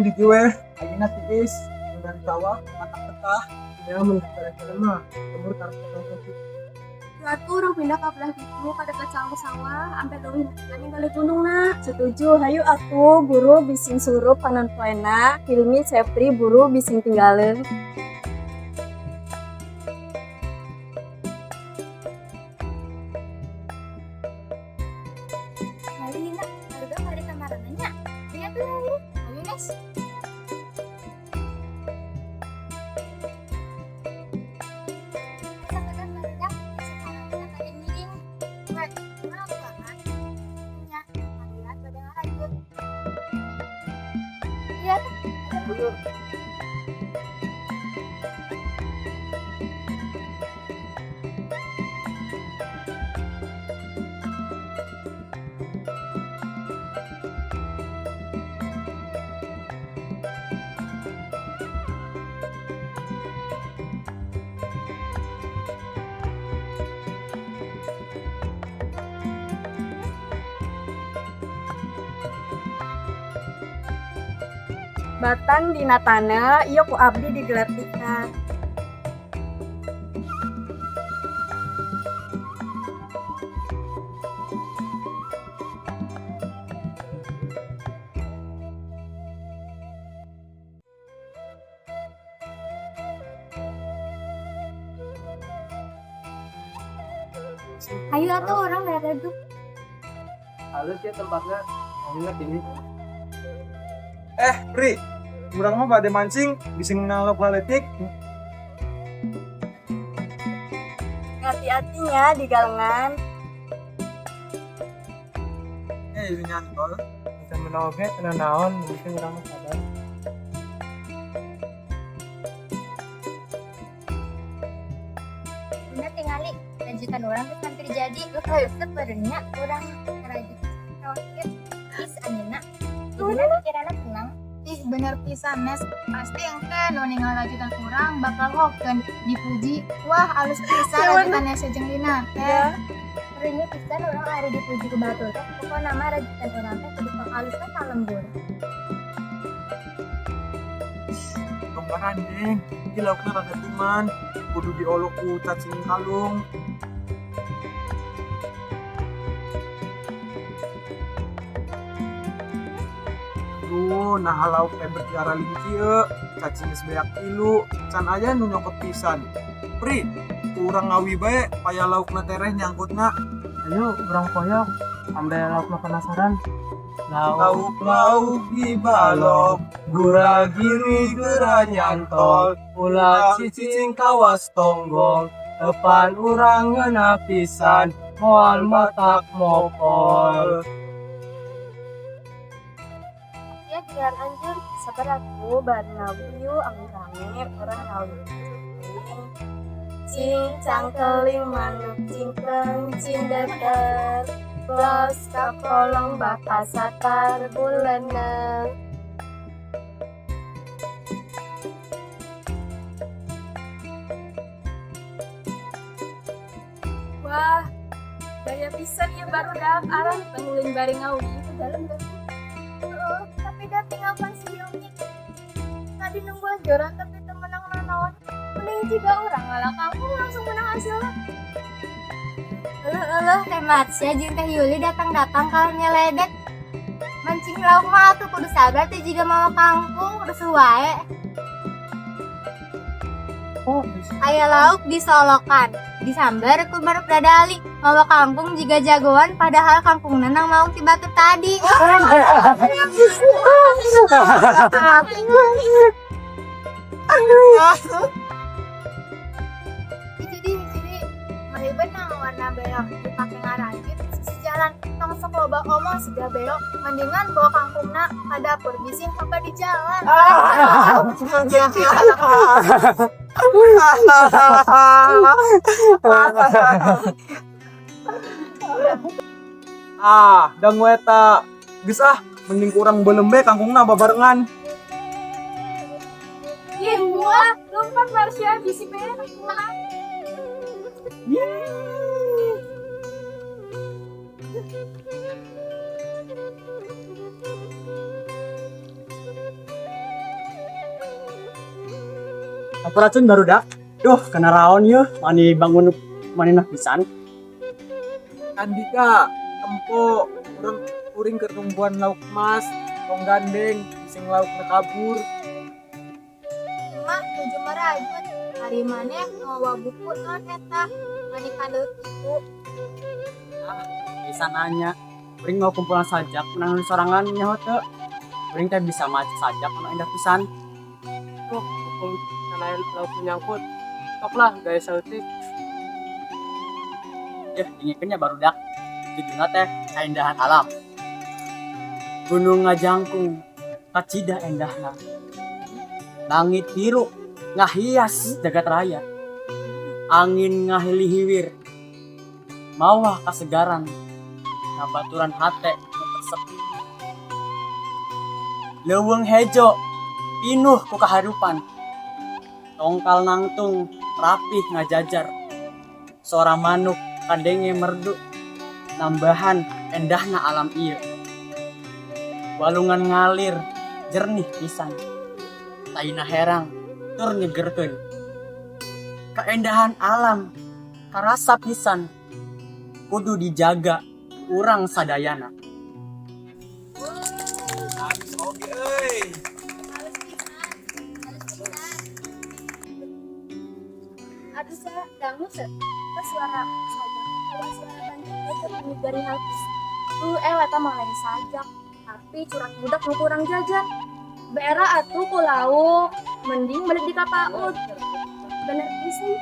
di dieu we. Ayeuna tiis dengan sawah matak betah. Ya mun kira mah lembur taruh ke. Atuh urang pindah ka belah ditu ka dekat sawah-sawah ampe leuwih ningali gunungna. Setuju, hayu atuh buru bising surup panon poena, Hilmi, Sepri buru bising tinggaleun. Kali Lina, barudak hari kamarana nya. Iya tuh, Lali. Ayo, Nes. Sangetan barudak, sekarang bade ngiring. Wek, kenapa? Nya, kalian bade ngarajut. Iya tuh. Batang dina taneuh ieu ku abdi digelar tikar. Ayo atuh urang ngaredup. Halus ya tempatnya. Ingat ini. Eh, Pri, urang mah bade mancing bising menang lauk laletik. Hati-hati nya di galengan. Eh, nyantol. Bisa menang oge tenang naon, mungkin urang mah sabar. Bunda tingali rajutan urang geus hampir jadi. Resep barenya urang ngarajut kawas ieu. Is anjeunna. Jadina pikiranna tenang. Ih, bener pisan, Nes. Pasti engke nu ningal rajutan urang bakal hokeun dipuji. Wah, alus pisan rajutan Nesya jeung Lina teh. Rinyeuh pisan urang ari dipuji ku batur teh. Pokona mah rajutan urang teh kudu pakalus we ka lembur. Tong garandeng, ieu laukna rada tuman, kudu diolok ku cacing kalung. Aduh, nah lauk teh bertiara linci ieu, cacing geus beak tilu, can aya nu nyokot pisan. Pri, ku urang ngawi bae paya laukna tereh nyangkutna. Ayo urang koyok, ambe laukna penasaran. Lauk Lauk-lauk di balok, gura-giri geura nyantol, ulah cicing kawas tonggong, depan urang ngeunah pisan, moal matak mopol. Ya giliran anjeun, sabar atuh bari ngawi yeuh amun rame urang ngawi. Cing cangkeling manuk cingkleng cindeter. Los ka kolong bakal satar buleuneu. Wah, gaya pisan ieu barudak arah teu bari ngawi ke dalam teh. Heeh, tapi da tinggalkan si Yumi. Tadi nungguan joran tapi teu menang nanaon. Mending jiga urang ngalah kangkung langsung menang hasilna. Euleuh euleuh, Teh Marsya jeung Teh Yuli datang-datang kalau nyeledek. Mancing lauk mah atuh kudu sabar teh jiga mawa kangkung rusuh wae. Oh, Aya lauk disolokan, disambar ku manuk dadali, mawa kangkung jiga jagoan padahal kangkungna nang maung ti batur tadi. Jadi jadi mari benang warna belok dipake ngarajut di sisi jalan. Tong sok loba omong siga belok, mendingan bawa kangkungna ka dapur bising hamba di jalan. Ah, dangu eta. Geus ah, mending ku urang beuleum bae kangkungna babarengan. Ih, wah, lompat Marsya bisi beak. Sampurasun, barudak. Duh, kena raon yeuh, mani bangun mani nah pisan. Andika, tempo, urang kuring keur nungguan lauk emas, tong gandeng, bising laukna kabur. Mah nuju marajut. Ari maneh mawa buku naon eta? Mani kandel kitu. Bisa nanya. Kuring mawa kumpulan sajak menang nulis sorangan, nyaho teu? Kuring teh bisa maca sajak anu indah pisan. Tuh, hukum lain lauk menyangkut. Tok lah, gaya saeutik. Yeuh, dingikeun nya, barudak. Judulna teh Kaindahan Alam. Gunung ngajangkung kacida endahna. Langit biru ngahias jagat raya. Angin ngahilihiwir mawa kasegaran, ngabaturan hate nu resep. Leuweung hejo pinuh ku kaharupan. Tongkal nangtung rapih ngajajar. Sora manuk kadenge merdu nambahan endahna alam ieu. Walungan ngalir jernih pisan. Taina herang tur nyegerkeun. Kaendahan alam karasa pisan, kudu dijaga urang sadayana. Alus oge euy. Halus pisan. Halus pisan. Aduh, saya dangu se. Suara sajak atawa suara banjir teh dari halus. Eta mah lain sajak, tapi curhat budak nu kurang jajan. Bera atuh ku lauk, mending balik di ka PAUD. Bener pisan.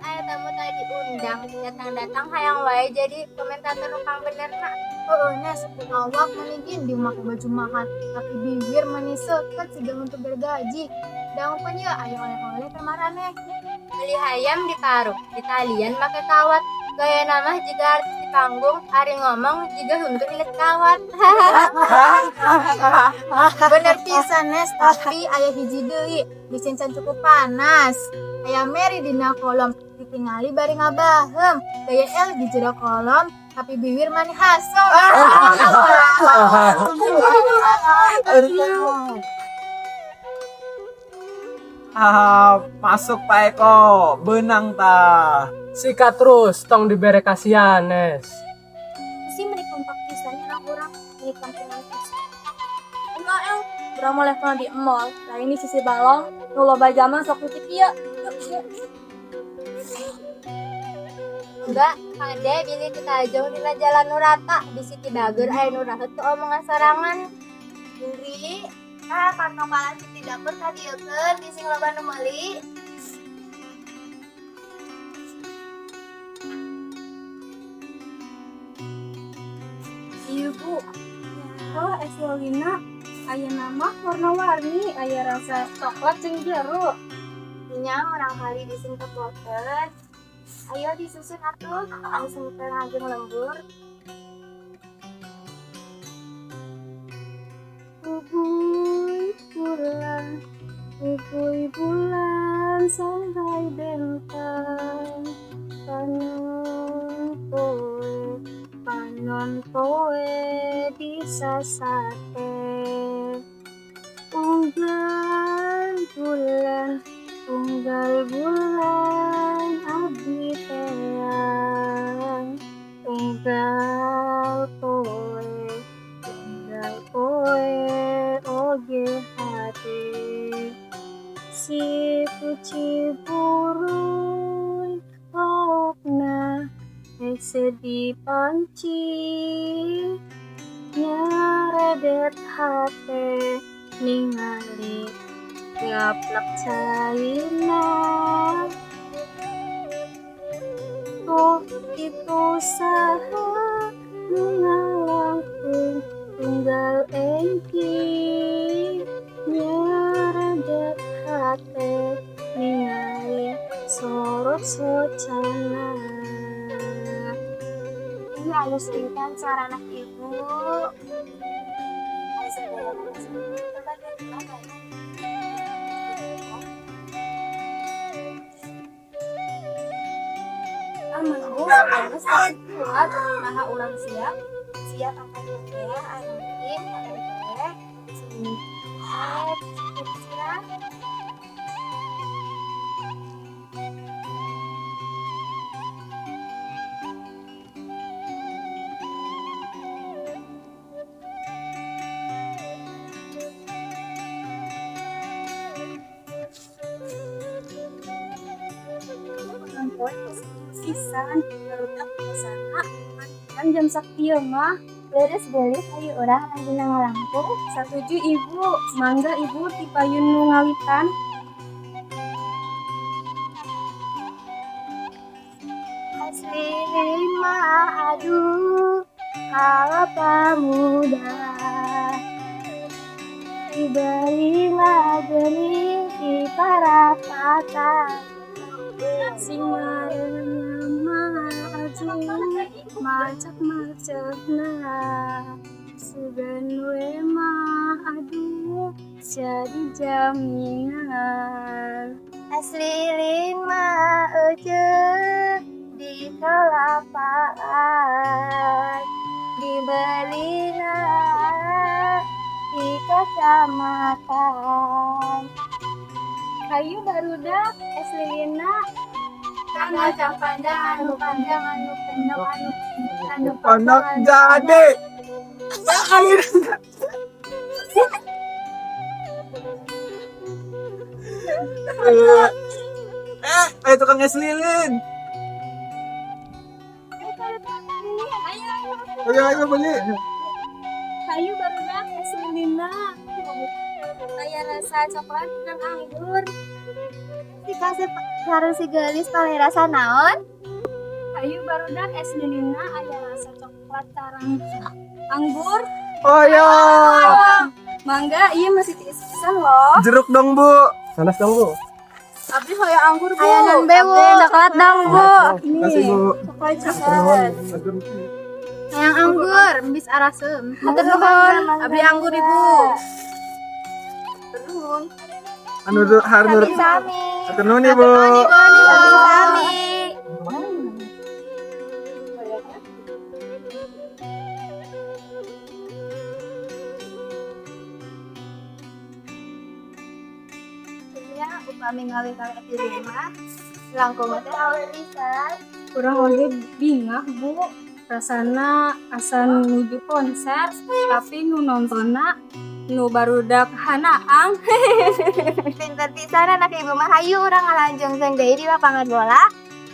Aya tamu tadi diundang, datang-datang hayang wae jadi komentator nu pangbenerna. Heueuh, Nes, awak meni ginding make baju mahal, tapi bibir meni seukeut siga untuk bergaji. Dangukeun yeuh aya oleh-oleh ka maraneh. Beli hayam diparuk, ditalian make kawat. Gaya mah jiga artis di panggung, ari ngomong jiga huntu ilet kawat. Bener pisan, Nes, tapi aya hiji deui, bisi can cukup panas. Aya Mary dina kolom, ditingali bari ngabaheum. Gaya el di jero kolom, tapi bibir mani hasem. Ah, masuk Pak Eko, beunang tah. Sikat terus, tong dibere kasihan, Nes. Sih meni kompak pisan nyerang urang, meni kampungan pisan. Enggak, El. Urang mah levelna di mall. Lain di sisi balong, nu loba jalma sok titip ieu. Yuk, yuk. Enggak, kade bilih kitajong dina jalan nu rata, bisi ti bageur aya nu raheut ku omongan sorangan. Indri, ah kantong malah ti dapur kadieukeun bisi loba nu meuli. Iya, Bu. Oh, es lolina aya nama warna-warni, aya rasa coklat jeung jeruk. Nya urang kali bising teplokeun. Ayo disusun atuh, langsung teu ngajeng lembur. Ubuy bulan, ubuy bulan sampai bentang. Panon poe, panon poe disasate. Unggal bulan, unggal bulan abdi teang. Unggal poe, unggal poe oge hate. Si kuci buruy laukna hese dipanci, nyaredet hate ningali ngaplak caina. Oh, itu saha nu ngalangkung tunggal engki, nyaredet hate ningali sorot socana. Ih, alus pisan suara anak ibu. Ayo segera masuk. Coba lihat apa ya? Aman, Bu, geus kuat, naha urang siap. Siap angkat ya, anu penting, teh. Sini. Pisan barudak biasana mandian jam sakieu mah. Leres geulis hayu urang anjeunna ngalangkung. Satuju ibu, mangga ibu ti payun nu ngawitan. Es lilin mah aduh kalapa muda. Diberi mah geuning ti parapatan. Sing marenyah mah aduh macet-macetna. Sugan we mah aduh jadi jaminan. Es lilin mah euceuk di kalapaan. Dibelina di kecamatan. Hayu barudak es lilinna. Kang kacang panjang anu panjang anu pendek anu anu Anak jadi. Kali Eh, tukang es lilin. Ayo, ayo beli. Hayu barudak es lilinna. Aya rasa coklat dan anggur. Dikasih sareng si geulis paling rasa naon? Hayu barudak es lilinna aya rasa coklat sareng anggur. Oh ya. Mangga ieu masih tiis pisan loh. Jeruk dong, Bu. Sanes dong, Bu. Abdi hoyong anggur, Bu. Aya non be, Bu. Coklat dong, Bu. Kasih, Bu. Coklat coklat. Hayang anggur, bis araseum. Hatur nuhun. Abdi anggur, Ibu. Anu harnur. Sami. Hatur nuhun, Ibu. Sami. Nya upami ngawi-ngawi es lilin mah langkung teh awet pisan. Kurang oge bingah, Bu. Rasana asa nuju konser, tapi nu nontonna nu barudak hanaang. Pinter pisan anak ibu mah, hayu urang ngalanjungkeun deui di lapangan bola.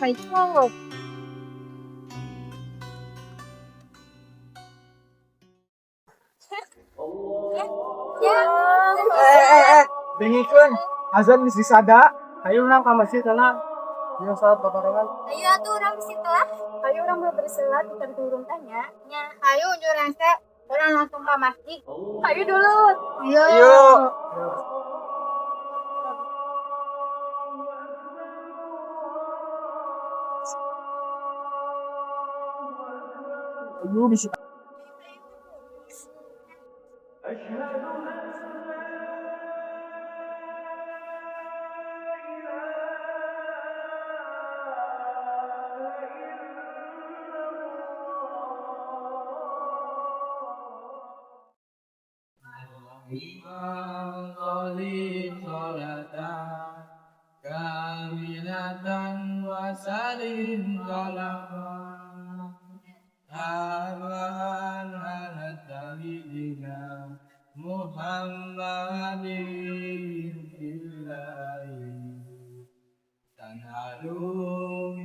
Hayu. Eh. Dengikeun. Azan geus disada. Hayu urang ka masjid sana. Jeung salat babarengan. Hayu atuh urang ke situ lah. Hayu urang mau berselat bukan turun tanya. Nya, hayu unjur rese urang langsung ka masjid. Hayu dulu. Ayo. Ayo. Ayu bisa. Kamilatan wa salim salaman aman ala sayyidina Muhammadin illahi tanhalu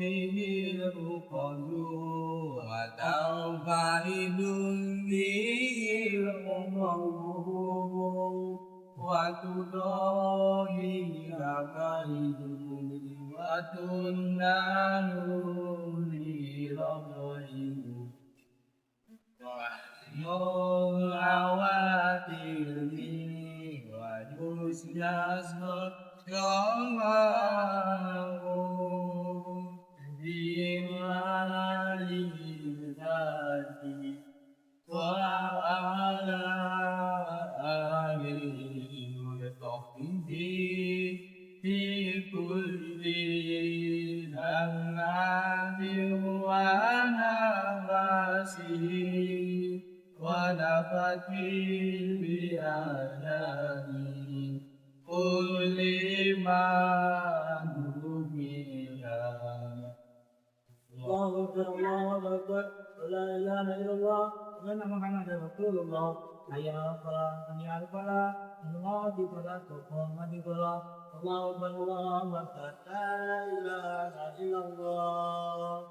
bihil uqadu wa tawfa'idun bihil umur wa tudahi akaidu wa tunnanu li rabbihi wa awatir wa yusnasna Allahu akbar, Allahu akbar, la ilaha illallah.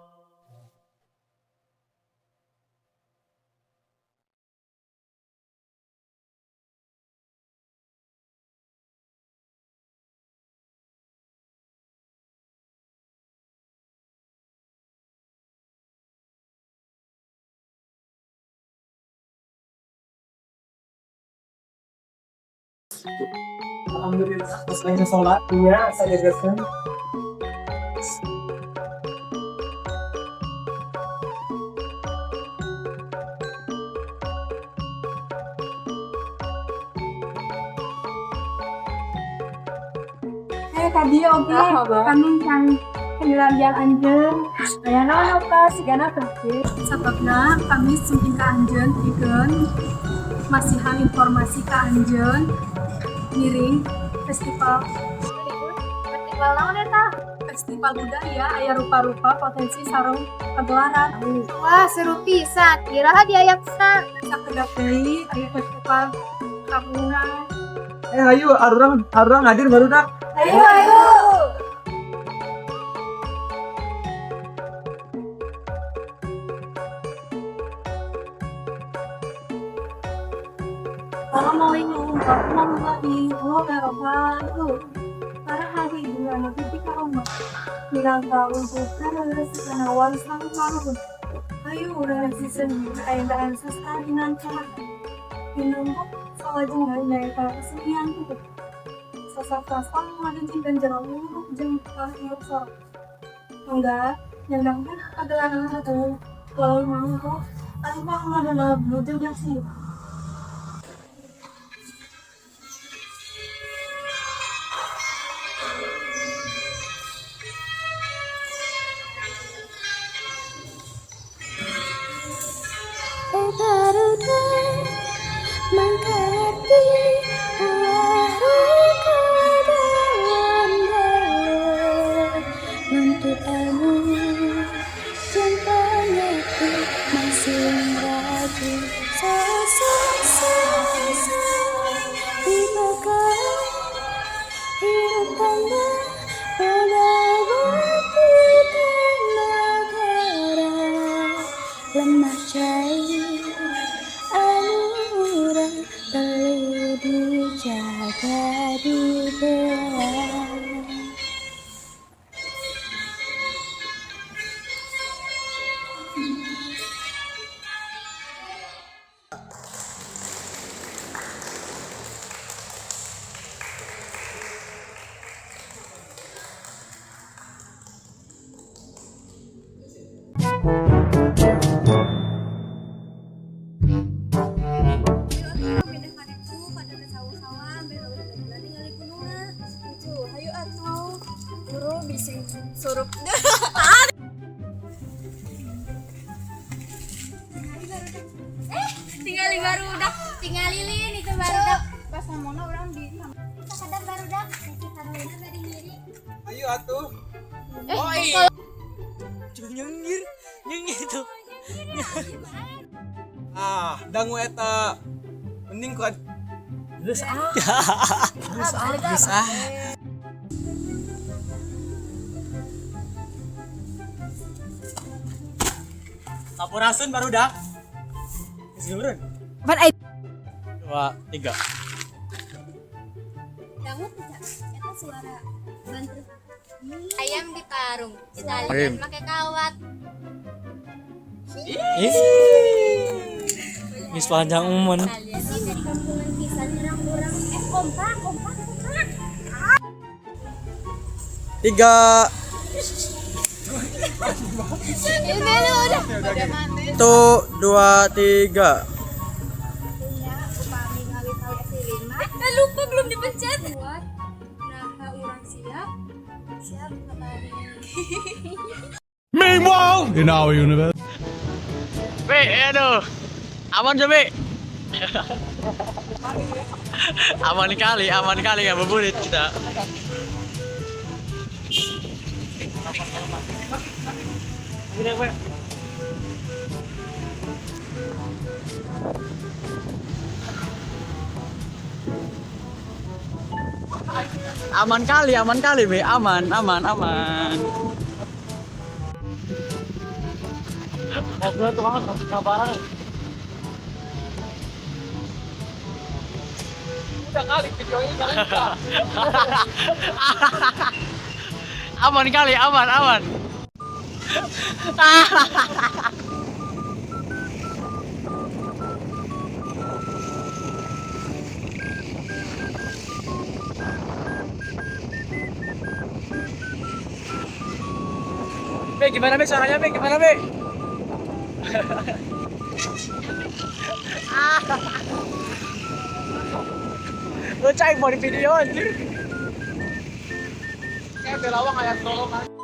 Alhamdulillah, selesai sholat. Iya, saya jagakan. Tadi oge kami can penjelajah anjeun aya naon apa sigana teh sababna kami sumping ka anjeun pikeun masihan informasi ka anjeun ngiring festival. Festival naon eta? Festival budaya aya rupa-rupa potensi sareng pagelaran. Wah, seru pisan. Iraha diayakna. Sakedap deui aya festival kampungan. Ayo arurang arurang hadir barudak. Ayo ayo. Assalamualaikum warahmatullahi wabarakatuh. Para hari anu ka umat minangka untuk kana warisan karuhun. Ayo urang season kaayaan sastra dina cara pinembuk salajengna nyaeta kesenian tutup. Sasatra ngadencingkeun jero lungguh jeung kahirup sorong. Mangga nyandangkeun pagelaran satu walau mangko anu pangmadana motivasi. Lemah cair anu urang perlu dijaga dibela. Surup. Tinggali barudak, tinggal lilin itu barudak. Pas ngomongna urang di sakadar barudak, si karolina bari ngiri. Ayo atuh. Oh iya. Nyengir, nyengir itu. Ah, dangu eta. Mending ku geus ah. Geus ah, geus ah. Sampurasun barudak. Geus turun. Pan ai 2 3. Dangu teh eta suara banter. Ayam di parung, ditalikan make kawat. Ih. Geus panjang umon. Di kampungan pisan urang-urang kompak kompak kompak. 3 Ini udah. 1 2 3. Lupa belum dipencet. Buat nah urang siap. Siap kemarin. Meanwhile in our universe. Be, aduh. Aman coba. Aman kali ngabuburit kita. Aman kali, Be. Aman, aman, aman. Mobil tukang kabaran. Udah kali videonya jangan lupa. Aman kali, aman, aman. Be, gimana Be suaranya Be? Gimana Be? Lu cai mau di video anjir. Kayak belawang kayak tolong.